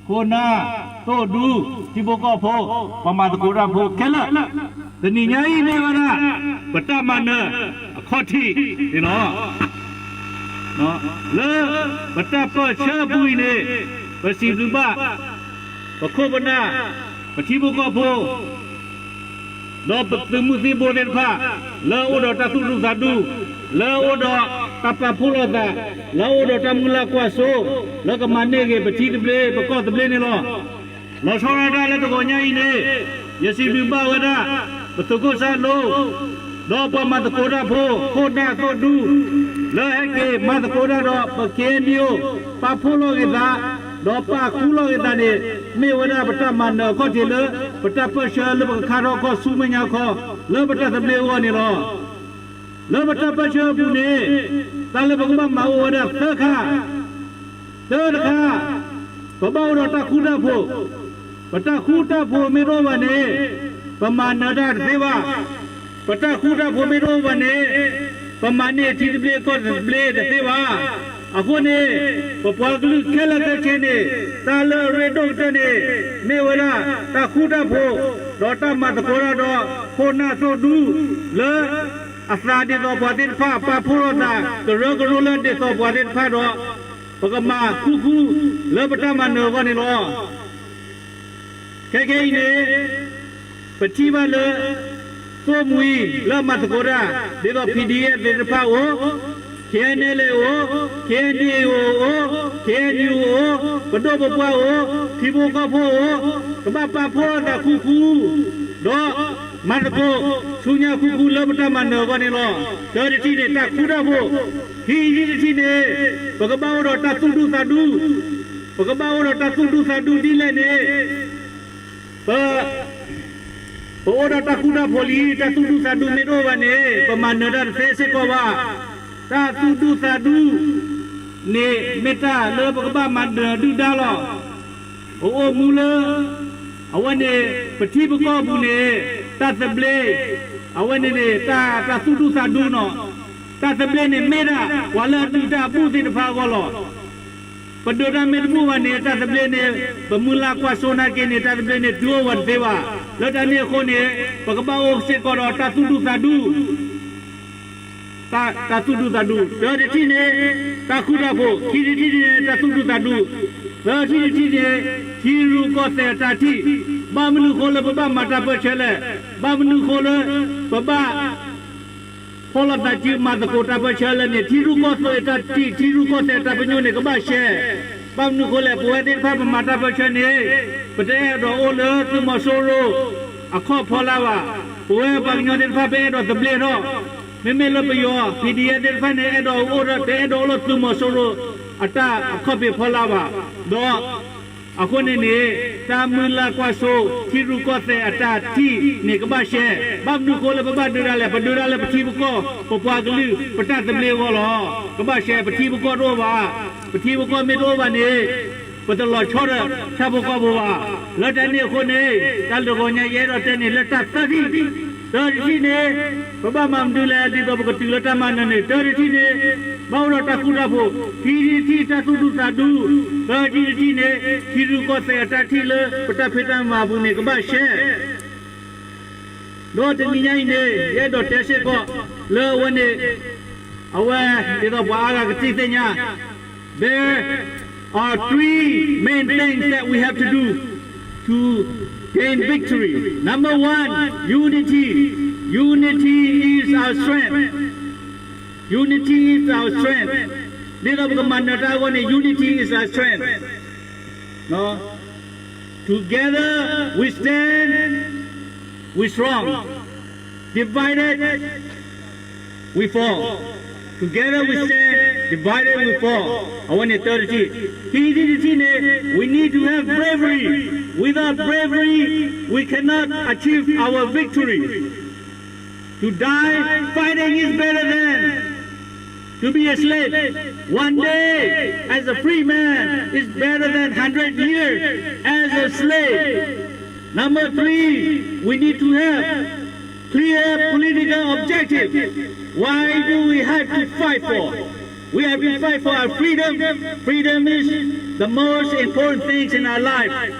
ခိၣ်နၢ်, သိၣ်ဒူ, ထံဖိကီၢ်ဖိ, ပှၤမၤသကိးတၢ်ဖိခဲလၢာ်, တနံၤညါအံၤမ့ၢ်ဝဲဒၣ် ပတၢ်မၤနၢၤအခီၣ်ထံးန့ၣ်လီၤ. လၢပတၢ်ပၢၢ်ဆၢအပူၤအံၤန့ၣ် ပစံးဘျုးဘၣ် ပခိၣ်ပနၢ်, ပထံဖိကီၢ်ဖိ ဒီးပသုးမုၢ်သံၣ်ဘိသ့ၣ်တဖၣ် လၢအအိၣ်ဒီးတၢ်သူၣ်ဒူသးဒူ, လၢအအိၣ်ဒီးတၢ်ပာ်ဖှိၣ်လိာ်သး, လၢအအိၣ်ဒီးတၢ်မုၢ်လၢ်ကွၢ်စိ, လၢကမၤန့ၢ်က့ၤပထံသဘျ့ ပကီၢ်သဘျ့န့ၣ်လီၤ. လီၤဆီဒၣ်တၢ်လၢတဂီၤညါအံၤန့ၣ် ယစံးဘျုးဘၣ်ဝဲဒၣ် ပသုးခိၣ်စၢ်လိ ဒီးပှၤမၤသကိးတၢ်ဖိ ခိၣ်နၢ်သိၣ်ဒူ လၢဟဲက့ၤမၤသကိးတၢ်ဒီးပ K N D O ပာ်ဖှိၣ်လိာ်က့ၤသး ဒီးပာ်ဃူလိာ်က့ၤသးန့ၣ် မ့ၢ်ဝဲဒၣ်ပတၢ်မၤနၢၤအခီၣ်ထံးလၢ ပတၢ်ပၢၢ်ဆၢလၢပကခါထီၣ်ခီၣ်ဆူမဲာ်ညါခီ လၢပတၢ်သဘျ့အဂီၢ်န့ၣ်လီၤ. လၢပတၢ်ပၢၢ်ဆၢအပူၤန့ၣ် တၢ်လၢပကဘၣ်မၤအိၣ်ဝဲဒၣ်သၢခါ, တၢတခါ, ပဘၣ်အိၣ်ဒီးတၢ်ဃူတၢ်ဖိး, ပတၢ်ဃူတၢ်ဖိးမ့ၢ်တအိၣ်ဘၣ်န့ၣ် ပမၤနၢၤတၢ်တသ့ဘၣ်. ပတၢ်ဃူတၢ်ဖိးမ့ၢ်တအိၣ်ဘၣ်န့ၣ် ပမၤန့ၢ်ထံသဘျ့ကီၢ်သဘျ့တသ့ဘၣ်. အဃိန့ၣ် ပပှၤကလုာ်ခဲလၢာ်ခဲဆ့န့ၣ် တၢ်လၢအရ့ဒိၣ်ကတၢၢ်န့ၣ် မ့ၢ်ဝဲဒၣ်တၢ်ဃူတၢ်ဖိး ဒီးတၢ်မၤသကိးတၢ်ဒီး ခိၣ်နၢ်သိၣ်ဒူ လၢအသးဒ်သိးပှၤသ့ၣ်တဖၣ် ပာ်ဖှိၣ်လိာ်သး ကရၢကရိလၢဒ်သိးပှၤသ့ၣ်တဖၣ်ဒီး ပကမၤဃူဃူလၢပတၢ်မၤနၢၤအဂီၢ်န့ၣ်လီၤ. ခဲခဲအံၤန့ၣ် ပထံၣ်ဘၣ်လၢ သိၣ်မှံၤလၢအမၤသကိးတၢ် ဒ်သိး P D F သ့ၣ်တဖၣ်အိၣ်, K N L A အိၣ်, K N D A အိၣ်, K N U အိၣ်, ပဒိၣ်ပပှၢ်အိၣ်, ထံဖိကီၢ်ဖိအိၣ်, ကဘၣ်ပာ်ဖှိၣ်လိာ်သးဃူဃူ ဒီးမၤသကိးဆူညါဃူဃူလၢပတၢ်မၤနၢၤအဂီၢ်န့ၣ်လီၤ. တၢတထံၣ်န့ၣ် တၢ်ဃူတၢ်ဖိး, ခံထံၣ်တထံၣ်န့ၣ် ပကဘၣ်အိၣ်ဒီးတၢ်သူၣ်ဒူသးဒူ, ပကဘၣ်အိၣ်ဒီးတၢ်သူၣ်ဒူသးဒူဒ်လဲၣ်န့ၣ် ပ ပအိၣ်ဒီးတၢ်ဃူတၢ်ဖိးလံ, တၢ်သူၣ်ဒူသးဒူမ့ၢ်တအိၣ်ဘၣ်န့ၣ် ပမၤနၢၤတၢ်တသ့စ့ၢ်ကီးဘၣ်. တၢ်သူၣ်ဒူသးဒူန့ၣ် မ့ၢ်တၢ်လၢပကဘၣ်မၤနၢၤဒုၣ်ဒါလီၤ. ပအိၣ်မူလၢ အဝဲန့ၣ် ပထံပကီၢ်ပူၤန့ၣ် တၢ်သဘျ့ အဝဲန့ၣ်န့ၣ် တၢ် တၢ်သူၣ်ဒူသးဒူနီၤ, တၢ်သဘျ့န့ၣ်မ့ၢ်ဒၣ် ပှၤလၢအဒုၣ်တၢ်အဘူၣ်သ့ၣ်တဖၣ်အဂီၢ်လီၤ. ပဒုးတၢ်မ့ၢ်တဘူၣ်ဘၣ်န့ၣ် တၢ်သဘျ့န့ၣ် ပမုၢ်လၢ်ကွၢ်စိနာ်က့န့ၣ် တၢ်သဘျ့န့ၣ် တုၤအိၣ်ဝဲတသ့ဘၣ်. လၢတၢ်န့ၣ်အဃိန့ၣ် ပကဘၣ်အိၣ်စ့ၢ်ကီးဒီးတၢ်သူၣ်ဒူသးဒူ, တၢ် တၢ်သူၣ်ဒူသးဒူ. တၢတထံၣ်န့ၣ် တၢ်ဃူတၢ်ဖိး, ခံထံၣ်တထံၣ်န့ၣ် တၢ်သူၣ်ဒူသးဒူ, သၢထံၣ်တထံၣ်န့ၣ် ထံရူၢ်ကီၢ်သဲးအတၢ်ထံၣ်. ဘၣ်မနုၤဃိလၢပဘၣ်မၤတၢ်ပၢၢ်ဆၢလဲၣ်. ဘၣ်မနုၤဃိလၢ ပဘၣ် ဖီၣ်လိာ်သးစုမၤသကိးတၢ်ပၢၢ်ဆၢလဲၣ်န့ၣ် ထံရူၢ်ကီၢ်သဲးအတၢ်ထံၣ်, ထံရူၢ်ကီၢ်သဲးအတၢ်ပညိၣ်န့ၣ် ကဘၣ်ရှဲ. ဘၣ်မနုၤဃိလဲၣ်, ပဝဲသ့ၣ်တဖၣ်ပမၤတၢ်ပၢၢ်ဆၢန့ၣ် ပတအဲၣ်ဒိးအိၣ်လၢသုးမီၤစိရိၤအခီၣ်ဖီလာ်ဘၣ်. ပဝဲပှၤကညီသ့ၣ်တဖၣ် ပအဲၣ်ဒိးသဘျ့ထီၣ်. မ့မ့ၢ်လၢပယီၤ P D F သ့ၣ်တဖၣ်န့ၣ် အဲၣ်ဒိးအိၣ်ဒီး တအဲၣ်ဒိးအိၣ်လၢသုးမီၤစိရိၤအတၢ်အခီၣ်ဖံးဖီလာ်ဘၣ်. ဒီး အဃိန့ၣ်န့ၣ် တၢ်မုၢ်လၢ်ကွၢ်စိ ထံရူၢ်ကီၢ်သဲးအတၢ်ထံၣ်န့ၣ် ကဘၣ်ရှဲ. ဘၣ်မနုၤဃိလၢပဘၣ်ဒုးဒၣ်လဲာ်, ပဒုးဒၣ်လၢပထံပကီၢ် ပပှၤကလုာ် ပတၢ်သဘျ့အဂီၢ်လီၤ. ကဘၣ်ရှဲ, ပထံပကီၢ်တအိၣ်ဘၣ်. ပထံပကီၢ်မ့ၢ်တအိၣ်ဘၣ်န့ၣ် ပတလီၤဆီဒီးဆၣ်ဖိကီၢ်ဖိဘၣ်. လၢတၢ်န့ၣ်အဃိန့ၣ် တၢ်လၢတဂီၤညါ ယအဲၣ်ဒိးတဲန့ၣ် လၢတၢ်သၢထံၣ်, တၢတထံၣ်န့ၣ် ပဘၣ်မၤမနုၤလဲၣ် ဒ်သိးပကတုၤလၢတၢ်မၤနၢၤန့ၣ်, တၢတထံၣ်န့ၣ် ဘၣ်အိၣ်ဒီးတၢ်ဃူတၢ်ဖိး, ခံထံၣ်တထံၣ် တၢ်သူၣ်ဒူသးဒူ, သၢထံၣ်တထံၣ်န့ၣ် ထံရူၢ်ကီၢ်သဲးအတၢ်ထံၣ်လၢပတၢ်ဖံးတၢ်မၤအပူၤန့ၣ် ကဘၣ်ရှဲ. ဒီးတနံၤညါအံၤန့ၣ် ယအဲၣ်ဒိးတဲစ့ၢ်ကီး လၢအဝဲန့ၣ် အဝဲဒ်သိးပှၤအါဂၤကသ့ၣ်ညါ, there are three main things that we have to do to gain victory. Number one, unity. Unity is our strength. Unity is our strength. ဒ်သိးပကမၤနၢၤတၢ်အဂီၢ်န့ၣ် unity is our strength. Together we stand, we strong. Divided, we fall. Together we stand, divided we fall. အဝဲန့ၣ်တၢတထံၣ်. ခံထံၣ်တထံၣ်န့ၣ် we need to have bravery. Without bravery, we cannot achieve our victory. To die fighting is better than to be a slave. One day as a free man is better than hundred years as a slave. Number three, we need to have clear political objective. Why do we have to fight for? We have to fight for our freedom. Freedom is The most important things in our life